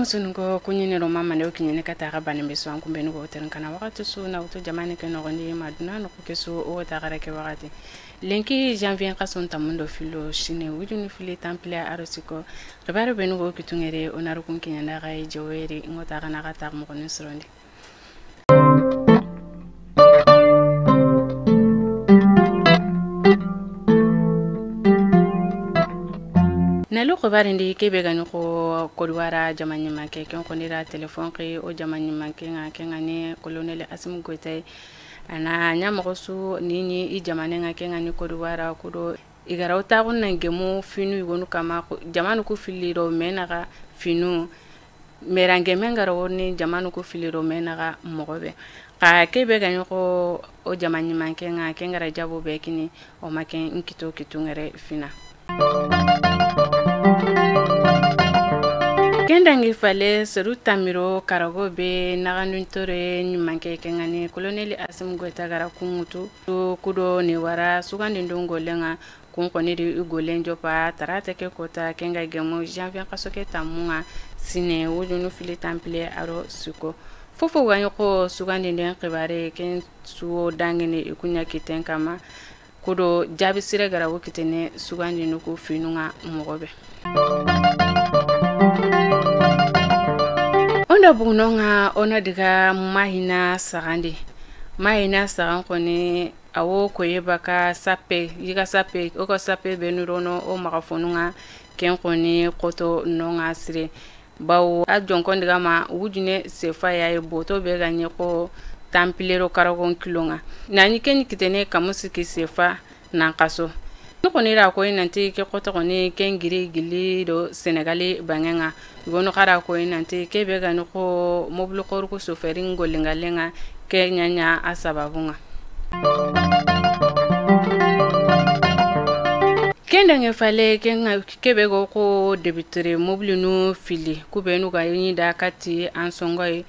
Musunko kunyine ro mama ne kinyene kata ga bane beso an kumbe nugo teren kana wakati su na uto jamani ke no gondi maduna no kukeso o ta gara ke wakati lenki janvier kason tamundo filo shine wujunu fili temple arosiko rebaro benugo kitungere onaru kun kinyana ga joweri ngota ga na ga ta mo gonin srondi. Nalu khobarindi kebe gani ko kodwara jamani manke ken konira telefon ke o jamani manke nga ken ngani colonel Assimi Goïta ana nyamogo su nini i jamane nga ken ngani kodwara kudo igara utagun nangemu finu igonu kama jamanu ku filiro menaga finu merange mengara woni jamanu ku filiro menaga mogobe ka kebe gani ko o jamani manke nga ken ngara jabo bekini o maken nkito kitungere fina. Kendangi fale seru tamiro karago be naganuntore nyumanke kengani colonel Assimi Goïta gara kungutu kudo ni wara sugandi ndongo lenga kunkoni di ugolen jopa tarate ke kota kenga gemo janvier kasoke tamunga sine wujunu fili temple aro suko fofo wanyoko sugandi nden kibare ken suo dangene ikunya kiten kama kudo jabi sire gara wokitene sugandi nuku finunga mogobe. Onda bunonga ona diga mahina sagandi mahina sagan koni awo koyeba ka sape yiga sape oko sape benurono o magafonunga ken koni koto nonga sire bawo a jonkon diga ma wujune sefa ya boto be ga nyeko tampilero karagon kilonga nani ken kitene kamusiki sefa nankaso koni ra ko nanti ke koto koni ken giri gili do Senegali bangenga gono kara ko nanti ke be ga no mobile ko ko soferin golinga lenga ke nyanya asababunga. Kendange fale kenga kebe go ko debitere mobile no fili ku be no ga yin da kati an songoy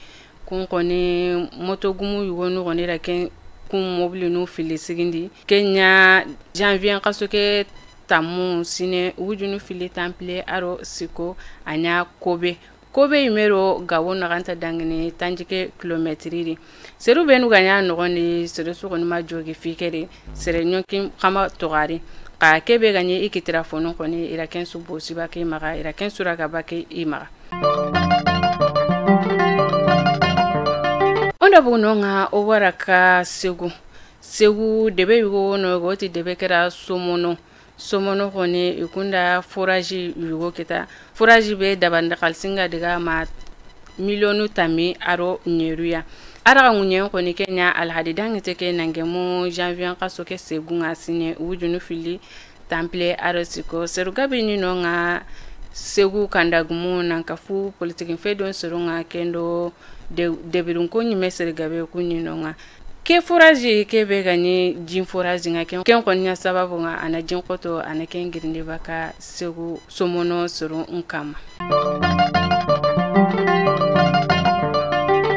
kun koni moto gumu yugo koni ra ken kun mobile no fili sigindi Kenya janvier kasoke tamu sine wujunu fili temple aro siko anya kobe kobe imero gawo naganta dangene tanjike kilometriri seru benu ganya nogoni seru sugoni ma jogi fikere sere nyoki kama togari ka kebe ganye ikitira fonu koni iraken su bosiba ke maga iraken suraka bake imaga. Onda bunonga owaraka segu segu debe yugo no goti debe kera somono somono koni ikunda forage yugo kita forage be dabanda kalsinga diga ma milionu tami aro nyeruya ara ngunye koni Kenya alhadi teke nangemu janvier kasoke segu ngasine wujunu fili temple aro siko seruga bini nonga segu kandagumu nankafu politiki fedon serunga kendo debirun ko nyime serigabe kunyi nonga ke forage ke be gani jin forage nga ken ken konya sababu nga ana jin koto ana ken girinde baka segu somono suru nkama.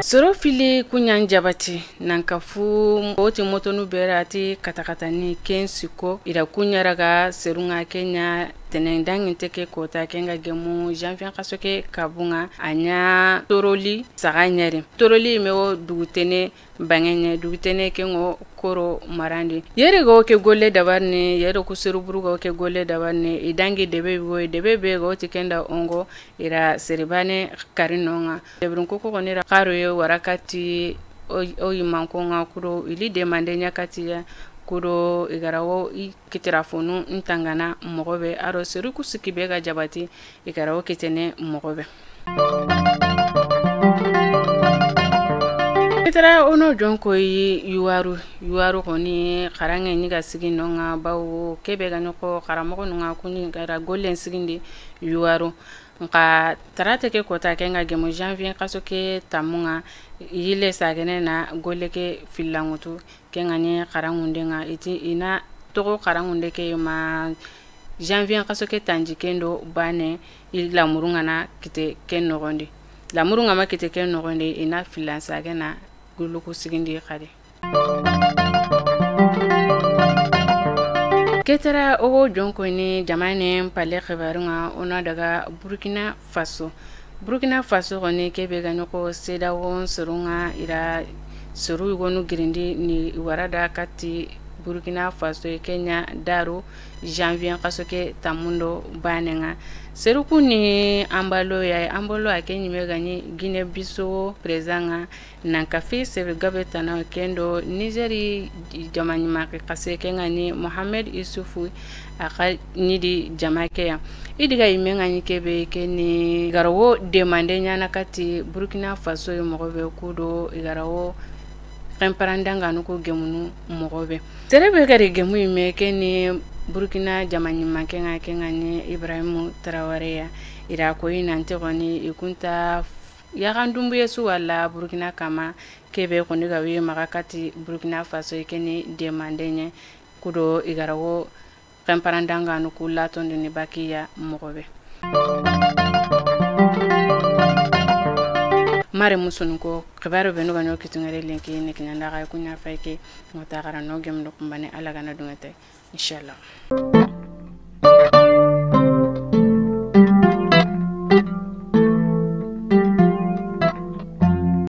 Soro fili kunyan jabati nankafu oti motonu berati katakata ni ken siko ira kunyaraga serunga Kenya tenendangin teke kota kenga gemu janvier kasoke kabunga anya toroli saganyere toroli mewo dugutene bangenye dugutene kengo koro marandi yere go ke golle dabarni yere ku seruburu go ke golle dabarni idangi debe go debe be go tikenda ongo ira seribane karinonga debrun koko konira karo ye warakati o yimanko kuro ili demande nyakati ya kuro igarawo i kitirafonu ntangana mogobe aro seruku sikibe ga jabati igarawo kitene mogobe. Kitara ono jonko yi yuaru yuaru koni karange ni ga sigi nonga bawo kebe ga noko karamoko nonga kuni gara golen sigindi yuaru nka tarate ke kota kenga gemo janvier kasoke tamunga yile sagene na goleke filangutu kenga ni karangunde nga iti ina togo karangunde ke ma janvier kasoke tanjikendo bane ila murunga na kite ken nogondi la murunga ma kite ken nogondi ina filan sagena guluku sigindi khade. Ketara ogo jonko ni jamane pale khibarunga ona daga Burkina Faso. Burkina Faso kɔni ke bɛ ka ɲɔgɔn CEDEAO serunga ira seru gonu girindi ni warada kati Burkina Faso Kenya daro janvier kasoke tamundo banenga seruku ni ambalo ya ambalo ake nyime gani Guinea Bissau président nankafi sebe gabe tana kendo Nigeri jamanyima kase kenga ni Mohamed Isufu aka nidi jamake ya idiga imenga ni kebe ke ni garawo demande nyana kati Burkina Faso yo mogobe kudo garawo remparandanga nuko gemunu mogobe serebe kare gemu imeke ni Burkina jamanyima kenga kenga ni Ibrahim Traoré ya ira ko inante koni ikunta yakandumbu yesu wala Burkina kama kebe koni gawi makakati Burkina Faso ikeni demande nye kudo igarawo remparandanga nuko latondo ni bakiya mogobe mare musunko kibaro benu ganyo kitungere lenki ne kinyanda ga kunya faike ngota gara no gem do kumbane ala gana dungete inshallah.